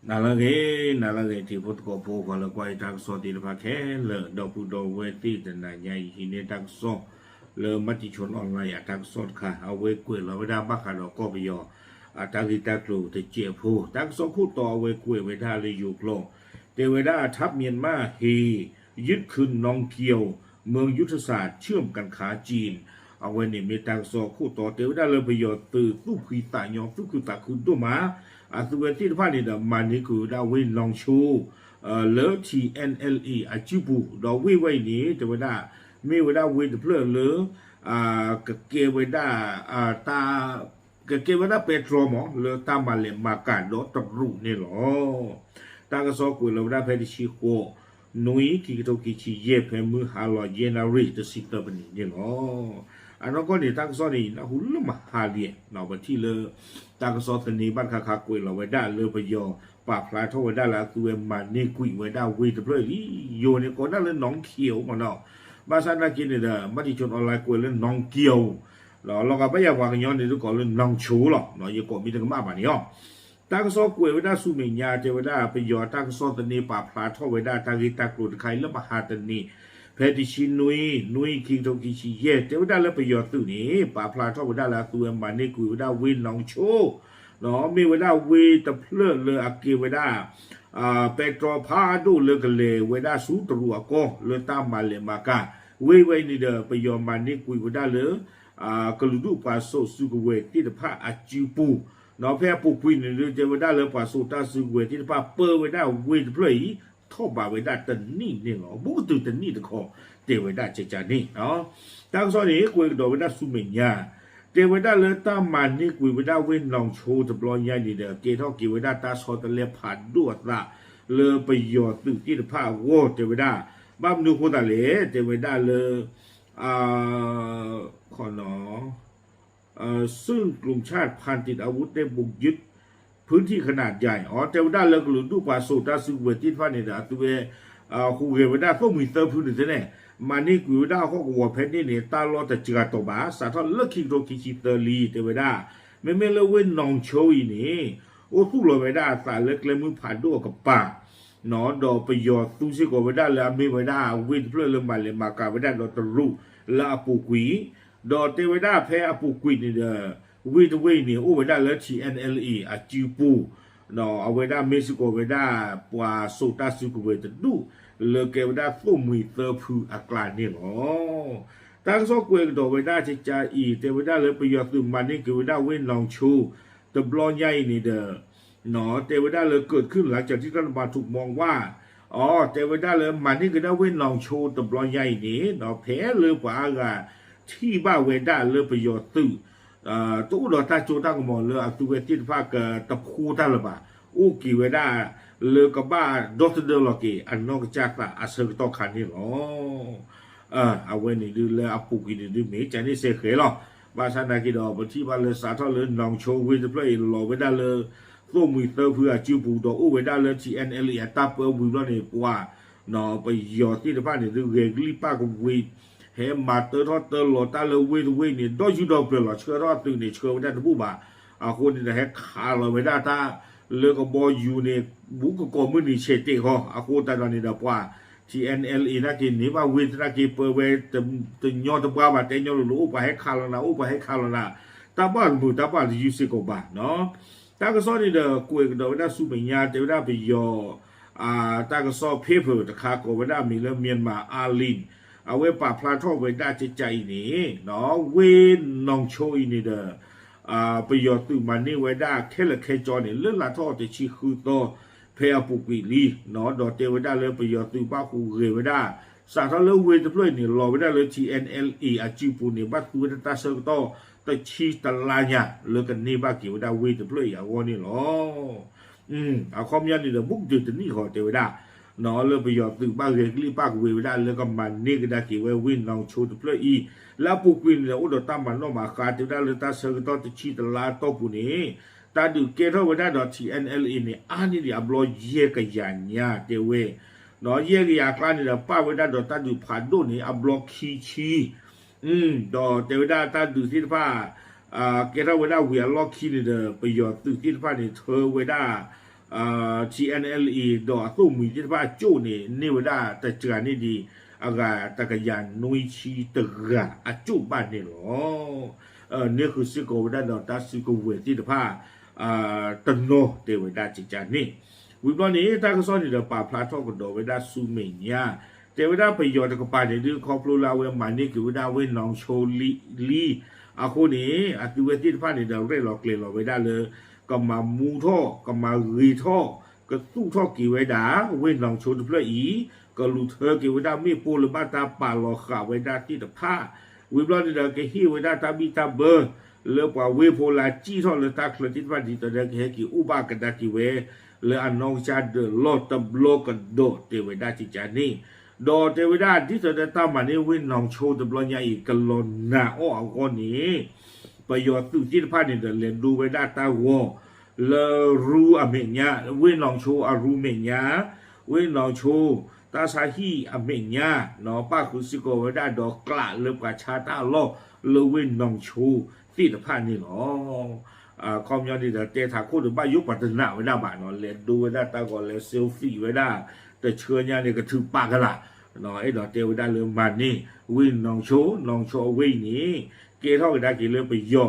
နၤလၢအဂ့ၤ, နၤလၢအဂ့ၤ တံၤဖိသကိးဖိ ပှၤလၢကွၢ်ယတၢ်ကစီၣ်သ့ၣ်တဖၣ်ခဲလၢာ်, ဒီပုၢ်ဒီဝဲၢ်သ့ၣ်တနၤညါအံၤ ဟံးန့ၢ်တၢ်ကစီၣ်လၢ Matichon Online အတၢ်ကစီၣ်တခါ, အဝဲကွဲးလီၤဝဲဒၣ်ဘၣ်ဃးဒီးကီၢ်ပယီၤ အတၢ်ဂ့ၢ်တၢ်ကျိၤတစဲးဖိ, တၢ်ကစီၣ်ခိၣ်တီအဝဲကွဲးဝဲဒၣ်လၢယိၤကျိာ်, တဲဝဲဒၣ် ทัพเมียนมา ဟ့ၣ်ယုၢ်ခုၣ်နီၣ်ကၠိ เมืองยุทธศาสตร์เชื่อมการค้าจีน အဝဲန့ၣ်မ့ၢ်တၢ်ကစီၣ်ခိၣ်တီ တဲဝဲဒၣ်လၢပယီၤသုးသူၣ်ဖှံသးညီ သူၣ်ခုသးခုဒိၣ်မး, အသုဝဲသ့ၣ်တဖၣ်န့ၣ်ဒီး မၤန့ၢ်ကွံာ်ဝဲဒၣ်ဝ့ၢ်နီၣ်ကၠိ လၢ T N L A အစုပူၤ, ဒီးဝ့ၢ်ဝဲအံၤန့ၣ် တဲဝဲဒၣ် မ့ၢ်ဝဲဒၣ်ဝ့ၢ်တဖျၢၣ်လၢ ကကဲဝဲဒၣ် တၢ် ကကဲဝဲဒၣ်ပဲတြီမး လၢတၢ်မၤလဲၤမၤကၤဒီးတရူးန့ၣ်လီၤ. တၢ်ကစီၣ်ကွဲးလီၤဝဲဒၣ်ဖဲတဆံဃိး နွံ ခံကထိခံဆံယဲၢ် ဖဲမုၢ်ဟါလီၤယဲၢ်နၣ်ရံၣ်တဆံသၢမံးနံးန့ၣ်လီၤ. အနီၢ်ကီၢ်န့ၣ် တၢ်ကစီၣ်န့ၣ် နၢ်ဟူလၢမဟါလံ, ပထံၣ်လၢ တၢ်ကစီၣ်သန့ဘၣ်တခါခါ ကွဲးလီၤဝဲဒၣ်လၢပယီၤပာ်ဖျါထီၣ်ဝဲဒၣ်လၢအသုဝဲမၤန့ၢ်ကွံာ်ဝဲဒၣ်ဝ့ၢ်တဖျၢၣ်လံ, ယိၤန့ၣ်ကိးဒၣ်လၢနီၣ်ကၠိမးနီၤ, ဘၣ်ဆၣ်နာ်က့န့ၣ်ဒီး Matichon Online ကွဲးလၢနီၣ်ကၠိ လီၤဂာ်ဘၣ်ယၤပှၤကညီန့ၣ်ဒုးကိးလၢနီၣ်ကၠိလီၤ, ယကိးမ့ၢ်တကမၣ်ဘၣ်န့ၣ်လီၤ. တၢ်ကစီၣ်ကွဲးဝဲဒၣ်ဆူမဲာ်ညါ တဲဝဲဒၣ်ပယီၤတၢ်ကစီၣ်သန့ပာ်ဖျါထီၣ်ဝဲဒၣ်တၢ်ဂ့ၢ်တၢ်ကျိၤတခါအံၤလၢမဟါတနံၤ, ဖဲတဆံနွံ နွံ ခံကထိခံဆံယဲၢ် တဲဝဲဒၣ်လၢပယီၤသုးန့ၣ် ပာ်ဖျါထီၣ်ဝဲဒၣ်လၢအသုဝဲမၤန့ၢ်ကွံာ်ဝဲဒၣ်ဝ့ၢ်နီၣ်ကၠိ မ့ၢ်ဝဲဒၣ်ဝ့ၢ်တဖျၢၣ်လၢအကဲဝဲဒၣ် ပဲတြီဖးဒိၣ်လၢကလဲၤဝဲဒၣ်ဆူတရူးအကီၢ် လၢတၢ်မၤလဲၤမၤကၤ, ဝ့ၢ်ဝဲအံၤန့ၣ်ဒီး ပယီၤမၤန့ၢ်ကွံာ်ဝဲဒၣ်လၢ ကလုာ်ဒူၣ်ပှၤစိာ်စုကဝဲၤသ့ၣ်တဖၣ်အစုပူၤ, ဒီးဖဲအပူၤကွံာ်န့ၣ်ဒုး တဲဝဲဒၣ်လၢပှၤစိာ်တၢ်စုကဝဲၤသ့ၣ်တဖၣ် ပၢဝဲဒၣ်ဝ့ၢ်တဖျၢၣ်အံၤ ထီၣ်ဘးဝဲဒၣ်တနံၣ်န့ၣ်လီၤ. ဘူးကတုၤတနံၣ်တခီ တဲဝဲဒၣ်ကကန့ၣ် တၢ်ကစီၣ်န့ၣ် ကွဲးကဒီးဝဲဒၣ်ဆူမဲာ်ညါ, တဲဝဲဒၣ်လၢတၢ်မၤန့ၢ်ကွံာ်ဝဲဒၣ်ဝ့ၢ်နီၣ်ကၠိတဘျီညါအံၤန့ၣ်ဒီး ကဲထီၣ်က့ၤဝဲဒၣ်တၢ်ဆီတလဲဖးဒိၣ်အသး လၢပယီၤသုးသ့ၣ်တဖၣ်အဂီၢ် တဲဝဲဒၣ်, ဘၣ်မနုၤအဃိသတးလဲၣ် တဲဝဲဒၣ်လၢ ซึ่งกลุ่มชาติพันธุ์ติดอาวุธได้บุกยึดพื้นที่ขนาดใหญ่ အီ တဲဝဲဒၣ်လၢကလုာ်ဒူၣ်ပှၤစိာ်တၢ်စုကဝဲၤသ့ၣ်တဖၣ်န့ၣ်ဒီး အသုဝဲ ဟူးဂဲၤဝဲဒၣ်သိၣ်မှံၤသၢဖုန့ၣ်သ့ၣ်န့ၣ် မၤန့ၢ်ကွံာ်ဝဲဒၣ်ဟီၣ်ကဝီၤဖဲန့ၣ်န့ၣ် တၢ်လီၢ်တစှၤတီၤဘၣ် စးထီၣ်လၢခံကထိခံဆံသၢလံ တဲဝဲဒၣ်, မ့မ့ၢ်လၢဝ့ၢ်နီၣ်ကၠိအံၤန့ၣ် အိၣ်သူၣ်လီၤဝဲဒၣ်အသးလၢကျဲမုၢ်ဖးဒိၣ်အကပၤ ဒီးပယီၤသူစ့ၢ်ကီးဝဲဒၣ်လၢအမ့ၢ်ဝဲဒၣ်ဝ့ၢ်တဖျၢၣ်လၢမၤလဲၤမၤကၤဝဲဒၣ်ဒီးတရူးလၢအပူၤကွံာ်, ဒီးတဲဝဲဒၣ်ဖဲအပူၤကွံာ်န့ၣ်ဒီး ဝ့ၢ်တဝ့ၢ်အံၤန့ၣ် အိၣ်ဝဲဒၣ်လၢ T N L A အစုပူၤ, ဒီးအဝဲဒၣ်မ့ၢ်စ့ၢ်ကီးဝဲဒၣ် ပှၤစိာ်တၢ်စုကဝဲၤတဒူၣ် လၢကဲဝဲဒၣ်သိၣ်မှံၤသၢဖုအကျါန့ၣ်လီၤ. တၢ်ကစီၣ်ကွဲးကဒီးဝဲဒၣ်ကကအံၤ တဲဝဲဒၣ်လၢပယီၤသုးမၤန့ၢ်က့ၤဝဲဒၣ်ဝ့ၢ်နီၣ်ကၠိ တဘျီညါအံၤန့ၣ်ဒီး တဲဝဲဒၣ်လၢ เกิดขึ้นหลังจากที่รัฐบาลถูกมองว่า အီ တဲဝဲဒၣ်လၢမၤန့ၢ်က့ၤဒၣ်ဝ့ၢ်နီၣ်ကၠိတဘျီညါအံၤန့ၣ် ဖဲလၢပှၤအါဂၤထံၣ်ဘၣ်ဝဲဒၣ်လၢပယီၤသုး တအိၣ်ဒီးတၢ်စိတၢ်ကမီၤလၢအသုဝဲသ့ၣ်တဖၣ်ကတဖိတၢ်လၢၤဘၣ်, အိၣ်က့ၤဝဲဒၣ်လၢကဘၣ်ဒီသဒၢလီၤက့ၤအနီၢ်ကစၢ်သးအဆၢကတီၢ်ခါန့ၣ်လီၤ. အဝဲန့ၣ်ဒုးလၢအပူၤကွံာ်န့ၣ်ဒုးမ့ၢ်ကန့ၣ်စဲဃဲၤလီၤ. ဘၣ်ဆၣ်နာ်က့ဒီး ပထံၣ်ဘၣ်လၢစးထီၣ်လၢနီၣ်ကၠိဝ့ၢ်တဖျၢၣ်အံၤ လီၤဝဲဒၣ်လၢ သိၣ်မှံၤသၢဖုအစုပူၤ ဒီးအိၣ်ဝဲဒၣ်လၢ T N L A အတၢ်ပၢဝံၤဘျီန့ၣ် ပှၤ ပယီၤသ့ၣ်တဖၣ်န့ၣ် ဒုးဂဲၤကလံၣ်ပၣ်ကဝ့ၤ ဟဲမၤတၢထီၣ်တၢလီၤတၢ်လၢဝ့ၢ်တဝ့ၢ်န့ၣ် ဒီးယူၢ်ဒီးပျၢၤလီၤ ဆှၢထီၣ်အသုးန့ၣ် ဆှၢဝဲဒၣ်တဘူၣ်ဘၣ်. အဃိန့ၣ်ဒီး ဟဲခးလီၤဝဲဒၣ်တၢ်လၢကဘီယူၤန့ၣ် ဘူးကကိးမုၢ်နံၤဆဲးတ့ၢ်ဃီ, အဃိသတးဒီးန့ၣ်ဒီးပှၤ T N L A နာ်က့န့ၢ်ဘၣ်ဝ့ၢ်သနာ်က့ ပၢဝဲ တညီတဘှါဘၣ် တဲညီလိၤလိၤ အိၣ်ပှၤဟဲခးလီၤနၤ အိၣ်ပှၤဟဲခးလီၤနၤ, တၢ်ဘၣ်တမုာ်တၢ်ဘၣ်တယုၢ်စ့ၢ်ကီးဘၣ်နီၤ. တၢ်ကစီၣ်န့ၣ်ဒီး ကွဲးကဒီးဝဲဒၣ်ဆူမဲာ်ညါ တဲဝဲဒၣ်ပယီၤ တၢ်ကစီၣ် paper တခါ ကိးဝဲဒၣ်အမံၤလၢ Myanmar Alin, အဝဲပာ်ဖျါထီၣ်ဝဲဒၣ်ကကအံၤန့ၣ် ဝ့ၢ်နီၣ်ကၠိအံၤန့ၣ်ဒီး ပယီၤသုးမၤန့ၢ်ဝဲဒၣ်ခဲလၢာ်ခဲဆ့န့ၣ် လၢလါထီၣ်တဆံဃုသီ ဖဲအပူၤကွံာ်လံ, ဒီးတဲဝဲဒၣ်လၢပယီၤသုးဘၣ်ဟူးဂဲၤဝဲဒၣ် စးထီၣ်လၢဝ့ၢ်တဖျၢၣ်အံၤန့ၣ် လီၤဝဲဒၣ်လၢ T N L A အစုပူၤန့ၣ် ဘၣ်သူဝဲဒၣ်တၢ်ဆၢကတီၢ်တဆံတလါညါ လၢကန့ၢ်ဘၣ်က့ၤဝဲဒၣ်ဝ့ၢ်တဖျၢၣ်အံၤအဂီၢ်န့ၣ်လီၤ. အခီပညီန့ၣ်ဒီး ဘူးကတုၤတနံၣ်ဃီတဲဝဲဒၣ် လၢပယီၤသုးဘၣ်ဂဲၤကလံၣ်ပၣ်ကဝ့ၤဝဲဒၣ်လၢကမၤန့ၢ်ကဒါက့ၤဝဲဝ့ၢ်နီၣ်ကၠိတဖျၢၣ်အံၤ, လၢအပူၤကွံာ်န့ၣ်ဒီး အိၣ်ဒီးတၢ်မၤနီၣ်မၤဃါ တဲဝဲဒၣ်လၢတၢ်ဆၢကတီၢ်တဆံတလါအတီၢ်ပူၤန့ၣ် တၢ်ဒုးကဲထီၣ်ဝဲဒၣ်ဒီး T N L A န့ၣ် အါန့ၢ်ဒံးအဘျီယဲၢ်ကယၤညါတဲဝဲ, ယဲၢ်ကယၤအကျါန့ၣ်ဒီး ပာ်ဝဲဒၣ်ဒီးတၢ်ဒုးဖးဒိၣ်န့ၣ် အဘျီခံဆံ ဒီးတဲဝဲဒၣ်တၢ်ဒုးသ့ၣ်တဖၣ် ကဲထီၣ်ဝဲဒၣ်ဝံၤအလီၢ်ခံန့ၣ်ဒီး ပယီၤသုးသ့ၣ်တဖၣ်န့ၣ် ထၢဝဲဒၣ် TNLA ဒီးအသိၣ်မှံၤသ့ၣ်တဖၣ်အကၠိၣ်န့ၣ် န့ၢ်ဝဲဒၣ်တစှၤန့ၢ်ဒံး အဂၤတကယၤနွံဆံတဂၤအကၠိၣ်ဘၣ်န့ၣ်လီၤ. န့ၢ်ဃုာ်စ့ၢ်ကီးဝဲဒၣ်ဒီးတၢ်စုကဝဲၤသ့ၣ်တဖၣ် တနီၤတဲဝဲဒၣ်ကကန့ၣ် ဝံၤဘျီန့ၣ် တၢ်ကစီၣ်န့ၣ်ဒီးပာ်ဖျါထီၣ်ကဒီးဝဲဒၣ်ဆူမဲာ်ညါ တဲဝဲဒၣ်ပယီၤတကပၤန့ၣ် ဒုးခီဖျိလၢအဝဲမၤန့ၢ်က့ၤဝဲဒၣ်ဝ့ၢ်နီၣ်ဆိလံ အဃိန့ၣ် အသုဝဲသ့ၣ်တဖၣ်န့ၣ်ဒီး ရဲၣ်လီၤကျဲၤလီၤဝဲဒၣ်လၢ ကမၤမူထီၣ် ကမၤဂ့ၤထီၣ် ကသူၣ်ထီၣ်က့ၤဝဲဒၣ် ဝ့ၢ်နီၣ်ဆိတဖျၢၣ်အံၤ ကလူၤထၢက့ၤဝဲဒၣ်မ့ၣ်ပိၢ်လၢဘၣ်တၢ်ပာ်လီၤဃာ်ဝဲဒၣ်သ့ၣ်တဖၣ် ဝံၤဘျီန့ၣ်ဒီး ကဟ့ၣ်ဝဲဒၣ်တၢ်ဘံၣ်တၢ်ဘၢ လၢပှၤဝ့ၢ်ဖိလၢစံၣ်ထီၣ်လၢတၢ်ချၢသ့ၣ်တဖၣ် ဒ်သိးဒီးကဟဲက့ၤအိၣ်ဘၣ်ကဒါက့ၤဝဲ လၢအနီၢ်ကစၢ်ဒၢးလီၢ်တဘျီကဒီးတဲဝဲဒၣ်ကကန့ၣ် ဒီးတဲဝဲဒၣ်ဒ်သိးဒီးတၢ်မၤန့ၢ်ဝ့ၢ်နီၣ်ဆိတဘျီညါအံၤ ကလီၤနာ်အီၤအဂီၢ်န့ၣ် ပယီၤသုးသ့ၣ်တဖၣ်န့ၣ်ဒီး လဲၤဒိဝဲဒၣ်တၢ်ဂီၤ လၢရူအမဲာ်ညါ ဝ့ၢ်နီၣ်ဆိအရူမဲာ်ညါ ဝ့ၢ်နီၣ်ဆိ တၢ်ဆါဟံၣ်အမဲာ်ညါ ပၣ်ဃုာ်စ့ၢ်ကီးဝဲဒၣ်ဒီးကျးလၢပှၤဆါတၢ်အလီၢ် လၢဝ့ၢ်နီၣ်ဆိသ့ၣ်တဖၣ်န့ၣ်လီၤ. အခီပညီန့ၣ်ဒီး တဲထးခိၣ်ဒီးဘၣ်ယိၣ်ပှၤတနာ်ဝဲဒၣ်ဘၣ်နီၤ လဲၤဒိဝဲဒၣ်တၢ်ဂီၤ လဲၤ selfie ဝဲဒၣ် တဆှၢညါန့ၣ် ကထုးပာ်ကလာ် အဲၣ်ဒိးတဲဝဲဒၣ်လၢမၤန့ၢ် ဝ့ၢ်နီၣ်ဆိ နီၣ်ဆိအဝ့ၢ်အံၤန့ၣ် ကဲထီၣ်ကဒါက့ၤလၢပယီၤ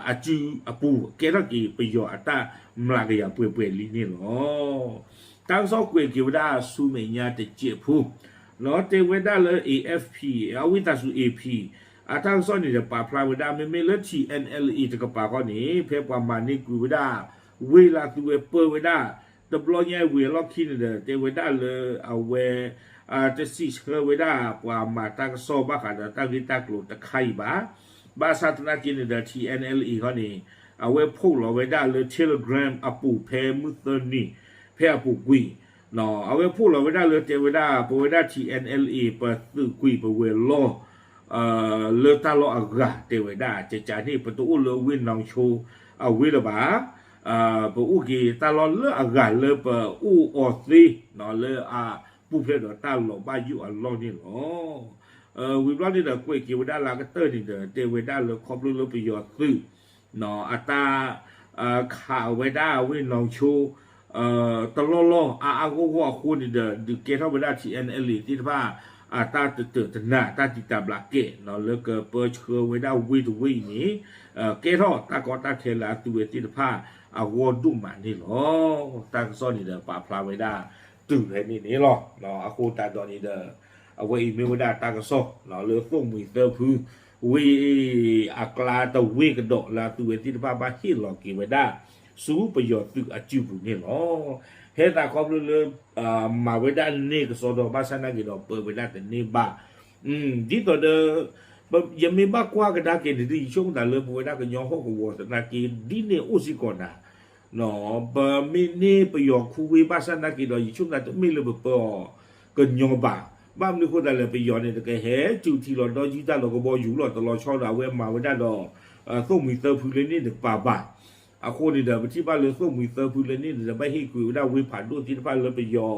အစုအပူၤ ကဲထီၣ်က့ၤပယီၤအတၢ်မျးကယၤပှဲၤပှဲၤလံန့ၣ်လီၤ. တၢ်ကစီၣ်ကွဲးက့ၤဝဲဒၣ်ဆူမဲာ်ညါတစဲးဖိ နီၤ တဲဝဲဒၣ်လၢ A F P အဝံသးစူၤ A P အတၢ်ကစီၣ်န့ၣ်ဒီး ပာ်ဖျါဝဲဒၣ် မ့မ့ၢ်လၢ T N L A တကပၤဃီန့ၣ် ဖဲပှၤမၤန့ၢ်ကွံာ်ဝဲဒၣ် ဝ့ၢ်လၢသုဝဲပၢဝဲဒၣ် တဘျီညါဝံၤအလီၢ်ခံန့ၣ်ဒီး တဲဝဲဒၣ်လၢအဝဲ တစံးဆၢဝဲဒၣ် ပှၤမၤတၢ်ကစီၣ်ဘၣ်ဃးဒီးတၢ်ဂ့ၢ်တၢ်ကျိၤတခါအံၤဘၣ်. ဘၣ်ဆၣ်သနာ်က့န့ၣ်ဒီး T N L A ဃီန့ၣ် အဝဲ post လီၤဝဲဒၣ်လၢ Telegram အပူၤဖဲမုၢ်သၢနံၤ ဖဲအပူၤကွံာ် အဝဲ post လီၤဝဲဒၣ်လၢတဲဝဲဒၣ် ပဝဲဒၣ် T N L A ပသုးကွံာ်ပဝဲၤလီၢ် လၢတၢ်လီၢ်အဂၤတဲဝဲဒၣ် ကကန့ၣ် ပတအိၣ်လၢဝ့ၢ်နီၣ်ဆိအဝ့ၢ်လၢၤဘၣ် ပအိၣ်က့ၤတၢ်လီၢ်လၢအဂၤလၢပအိၣ်အီၤသ့ လၢအပူၤဖျဲးဒီးတၢ်လီၤဘၣ်ယိၣ်အလီၢ်န့ၣ်လီၤ. ဝံၤဘျီန့ၣ်ဒီး ကွဲးက့ၤဝဲဒၣ်လၢအကတၢၢ်န့ၣ်ဒီး တဲဝဲဒၣ်လၢခီဖျိလၢပယီၤသုး အတၢ် ခးဝဲဒၣ်ဝ့ၢ်နီၣ်ဆိ တလီၢ်လီၢ်အါအါဂီၢ်ဂီၢ်အဃိန့ၣ်ဒီး ဒုးကဲထီၣ်ဝဲဒၣ် T N L A သ့ၣ်တဖၣ် အတၢ်တတၢာ်တနါ တၢ်တံာ်တာ်ဘျးကဲး လၢကပၢဆှၢဝဲဒၣ်ဝ့ၢ်တဝ့ၢ်အံၤန့ၣ် ကဲထီၣ်တၢ်ကီတၢ်ခဲလၢအသုဝဲသ့ၣ်တဖၣ်အဂီၢ်ဒိၣ်မးန့ၣ်လီၤ. တၢ်ကစီၣ်န့ၣ်ဒီးပာ်ဖျါဝဲဒၣ်တုၤဖဲန့ၣ်န့ၣ်လီၤ. အဃိသတးဒီးန့ၣ်ဒီး အဝဲအံၤမ့ၢ်ဝဲဒၣ်တၢ်ကစီၣ်လၢသိၣ်မှံၤသၢဖု ဝ့ၢ်အကျါတဝ့ၢ်ကဒီးလၢအသုဝဲသ့ၣ်တဖၣ်ဘၣ်ဟ့ၣ်လီၤက့ၤဝဲဒၣ် ဆူပယီၤသုးအစုပူၤန့ၣ်လီၤ. ဟဲသးခီဖျိလၢ မၤဝဲဒၣ်န့ၢ်ကစီဒီဘၣ်ဆၣ်နာ်က့ၤဒီး ပၢဝဲဒၣ်တန့ၢ်ဘၣ် ဒ်သိးဒီး ယမ့ၢ်ဘၣ်ကွၢ်ကဒါက့ၤန့ၣ်ဒီး ယဆိကမိၣ်သးလၢပဝဲဒၣ်ကညီဟီၣ်ကဝီၤသနာ်က့ ဒ်န့ၣ်အိၣ်စ့ၢ်ကီးနၤ ပမ့ၢ်န့ၢ်ပယီၤခူဝ့ၢ်ဘၣ်ဆၣ်နာ်က့ၤဒီး ယဆိကမိၣ်သးတမ့ၢ်လၢပပၢအီၤကညီဘၣ်. ဘၣ်မနုၤအဃိသတးလဲၣ် ပယီၤန့ၣ် တကဟဲစူၤထံလီၤဒီးယူၢ်တၢ်လီၤကဘီယူၤလီၤတလီၤဆီဒီး အဝဲမၤဝဲဒၣ်ဒီး သိၣ်မှံၤသၢဖုလၢန့ၣ်တကပၤဘၣ်. အဃိန့ၣ်ဒီး ပထံၣ်ဘၣ်လၢသိၣ်မှံၤသၢဖုလၢန့ၣ်ဒီး ဘၣ်ဟ့ၣ်ကွံာ်ဝဲဒၣ်ဝ့ၢ်ဖးဒိၣ်သ့ၣ်တဖၣ်လၢပယီၤ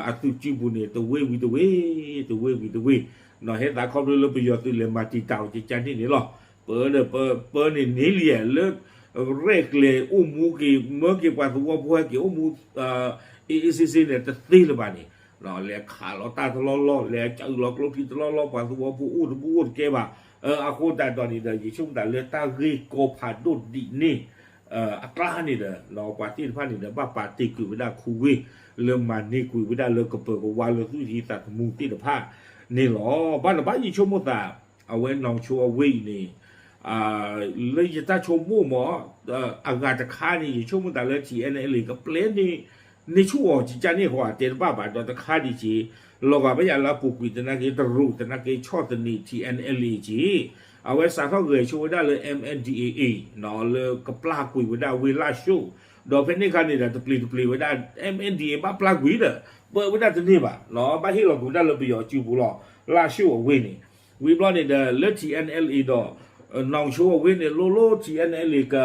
အသုးစုပူၤန့ၣ် တဝ့ၢ်ဝံၤတဝ့ၢ် တဝ့ၢ်ဝံၤတဝ့ၢ် ဟဲသးခီဖျိလၢပယီၤသုးလဲၤမၤတံာ်တာ်အီၤကကန့ၣ်န့ၣ်လီၤ. ပၢဒီးပၢန့ၣ်န့ၣ်လံလၢ ရဲၣ်ကျဲၤအိၣ်မူက့ၤ မၢက့ၤပှၤသဝီဖိဟဲက့ၤအိၣ်မူ အ့ၣ်အ့ၣ်စ့စ့န့ၣ် တသ့လၢၤဘၣ်န့ၣ် လဲၤခးလီၤတၢ်တလီၢ်လီၢ် လဲၤစၢၤလီၤကျိချံတလီၢ်လီၢ် ပှၤသဝီဖိအိၣ်တဘူၣ်အိၣ်တကဲဘၣ်. အဃိသတးဒီးန့ၣ်ဒီး ယဆိကမိၣ်သးလၢတၢ်ဂ့ၢ်ကီဖးဒိၣ်ဒ်န့ၣ် အကျါန့ၣ်ဒီး ပှၤသ့ၣ်တဖၣ်န့ၣ်ဒီး ဘၣ်ပာ်တ့ၢ်ကွံာ်ဝဲဒၣ်ခူဝ့ၢ် လၢမၤန့ၢ်ကွံာ်ဝဲဒၣ်လၢကပၢၤကဝါလၢသူၣ်ဟံသးသမူသ့ၣ်တဖၣ်န့ၣ်လီၤ. ဘၣ်နဘၣ်ယဆိကမိၣ်သး အဝဲနီၣ်ဆိအဝ့ၢ်အံၤန့ၣ် လၢယတၢ်ဆိကမိၣ်မ့ၢ် အဂၤတခါန့ၣ် ယဆိကမိၣ်သးလၢ ထံၣ်အဲၣ်နဲၣ်လ့ၣ် ကပျဲန့ၢ် န့ၢ်ဆူၣ်အီၤကကန့ၣ်ဃီ တဲတဘၣ်ဘၣ်ဒီးတခါဒံးက့ၤ လီၤဂာ်ဘၣ်ယၤလၢအပူၤကွံာ်သနာ်က့ တရူးသနာ်က့ ဆီၣ်သနံး ထံၣ်အဲၣ်နဲၣ်လ့ၣ်က့ၤ အဝဲစးထီၣ်ဂဲၤဆိဝဲဒၣ်လၢ M N D A A လၢကပျၢ်ကွံာ်ဝဲဒၣ်ဝ့ၢ်လၢၢ်ၡိၣ် ဒီးဖဲန့ၣ်အခါန့ၣ်ဒီး တပျ့ၤတပျ့ၤဝဲဒၣ် M N D A A ဘၣ်ပျၢ်ကွံာ်ဒီး ပၢဝဲဒၣ်တန့ၢ်ဘၣ် ဘၣ်ဟ့ၣ်လီၤကွံာ်ဝဲဒၣ်လၢပယီၤစုပူၤလီၤ လၢၢ်ၡိၣ်အဝ့ၢ်န့ၣ် ဝံၤဘျီန့ၣ်ဒီး လၢ ထံၣ်အဲၣ်နဲၣ်လ့ၣ်ဒီး နီၣ်ဆိအဝ့ၢ်န့ၣ် လိၣ်လိၣ် ထံၣ်အဲၣ်နဲၣ်လ့ၣ် က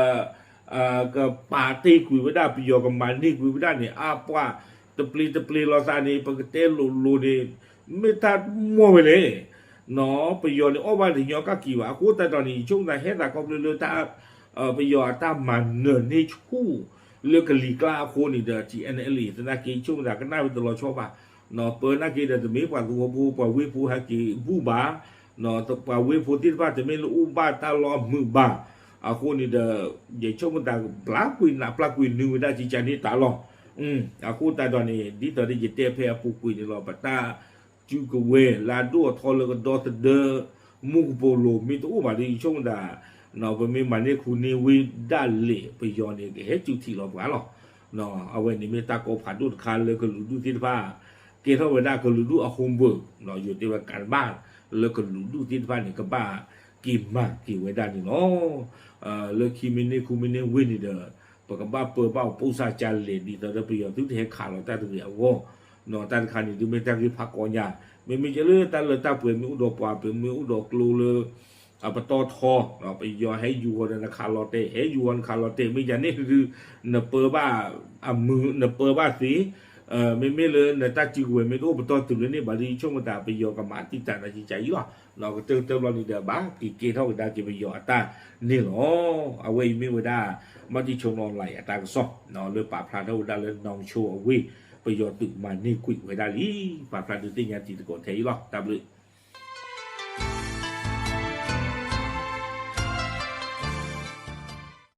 ကပာ်တ့ၢ်ကွံာ်ဝဲဒၣ် ပယီၤကမၤန့ၢ်ကွံာ်ဝဲဒၣ်န့ၣ် အါပှၢ် တပျ့ၤတပျ့ၤလိာ်သးန့ၣ် ပကတဲလိၤလိၤန့ၣ် မ့ၢ်တၢ်မီၢ်ဝဲလဲၣ် ပယီၤန့ၣ်အီၣ်ဘၣ်တညီကၣ်ကံၤဘၣ် အဃိသတးဒီးန့ၣ် ယဆိကမိၣ်သးဟဲသးခီဖျိလၢ ပယီၤအတၢ်မၤနၢၤန့ၢ်ဆူၣ် လၢကလံၤကျါအဃိန့ၣ်ဒီး ထံၣ်အဲၣ်နဲၣ်လံ သနာ်က့ဆိကမိၣ်သးကနၣ်ဝဲတလီၤဆီဘၣ်, ပၢၤနာ်က့ဒီးတမ့ၢ်ပှၤသဝီဖိ ပှၤဝ့ၢ်ဖိဟဲက့ၤဘူၣ်ဘၣ်, ပှၤဝ့ၢ်ဖိသ့ၣ်တဖၣ်တမ့ၢ်လၢအိၣ်ဘၣ်တၢ်လီၢ်အမုာ်ဘၣ်, အဃိန့ၣ်ဒီး ယဆိကမိၣ်သးပျၢ်ကွံာ်နးပျၢ်ကွံာ်နုာ်ဝဲဒၣ်ကကန့ၣ်တၢ်လီၢ်, အဃိသတးဒီးန့ၣ် ဒ်သိးဒီးယတဲဖဲအပူၤကွံာ်န့ၣ်လီၤ ပတၢ် စုကဝဲၤလၢအဒိၣ်အထီလၢကဒီသဒၢ မူကပိာ်လိၤမ့ၢ်တအိၣ်ဘၣ်ဒီး ယဆိကမိၣ်သး ပမ့ၢ်မၤန့ၢ်ခူန့ၢ်ဝ့ၢ်ဒၣ်လဲာ် ပယီၤန့ၣ် ကဟဲစူၤထံးလီၤပှၤလီၤ. အဝဲန့ၣ်မ့ၢ်တၢ်ကီဖးဒိၣ်တခါလၢကလုာ်ဒူၣ်သ့ၣ်တဖၣ် ကဲထီၣ်ဝဲဒၣ်ကလုာ်ဒူၣ်အ homework ယိၤတဲဝဲ ကၤတဘၣ် လၢကလုာ်ဒူၣ်သ့ၣ်တဖၣ်န့ၣ် ကဘၣ်က့ၤမၤက့ၤဝဲဒၣ်န့ၣ်လီၤ. လၢခံမ့ၢ်န့ၢ်ခူမ့ၢ်န့ၢ်ဝ့ၢ်န့ၣ်ဒီး ပကဘၣ်ပၢဘၣ်အီၤပိၢ်စၢ်ကလဲာ် ဒ်သိးဒီးပယီၤသုတဟဲခးလီၤတၢ်တဂ့ၤအဂီၢ်, တၢ်တခါန့ၣ်ဒုးမ့ၢ်တၢ်ဂ့ၢ်ဖးကီညါ, မ့မ့ၢ်ကဲလၢတၢ်လၢတၢ်ပှဲၤမ့ၢ်အိၣ်ဒီးပှၤ ပမ့ၢ်အိၣ်ဒီးကျိလၢ အပတီၢ်ထီ, ပယီၤဟဲယူၤဂီၤဒီးနခးလီၤတဲာ် ဟဲယူၤဂီၤနခးလီၤတဲာ် မ့ၢ်ယၤန့ၣ်ဒုး နပၢဘၣ်အမုာ် နပၢဘၣ်သ့, မ့မ့ၢ်လၢနတၢ်စုကဝဲၤမ့ၢ်တအိၣ်ပတီၢ်တုၤလၢန့ၣ်ဘၣ်ဒီး ယဆိကမိၣ်သးပယီၤကမၤတံာ်တာ်နၤကကၤအံၤလီၤ. ကတၢၢ်ကတၢၢ်ဘျီန့ၣ်ဒီး ဘၣ်က့ၤကဲထီၣ်ကဒါက့ၤပယီၤအတၢ်န့ၣ်လီၤ. အဝဲအံၤမ့ၢ်ဝဲဒၣ် မၤတံၤဆိနီၤလၢအတၢ်ကစီၣ် လၢပာ်ဖျါထီၣ်ဝဲဒၣ်လၢနီၢ်ဆိအဝ့ၢ် ပယီၤသုးမၤန့ၢ်ကွံာ်ဝဲဒၣ်လံ. ပာ်ဖျါဒုးသ့ၣ်ညါတံၤသကိးထဲအံၤလီၤ. တၢ်ဘျုး